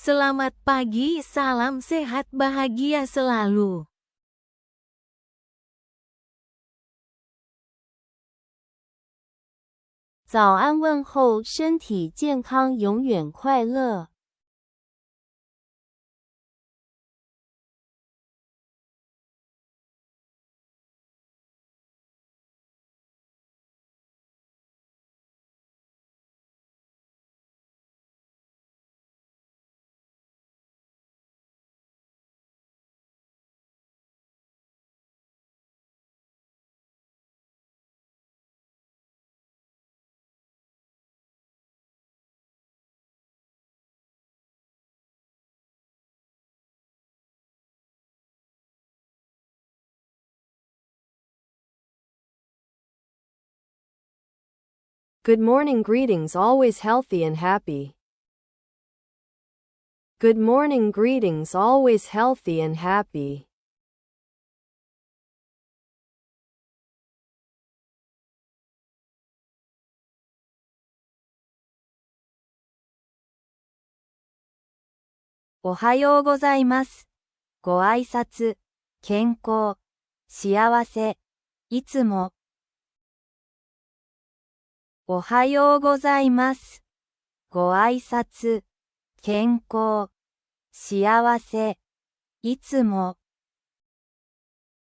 Selamat pagi, salam sehat, bahagia selalu. 早安问候，身体健康，永远快樂。 Good morning, greetings, always healthy and happy. Good morning, greetings, always healthy and happy. おはようございます。ご挨拶、健康、幸せ、いつも。おはようございます。ご挨拶、健康、幸せ、いつも。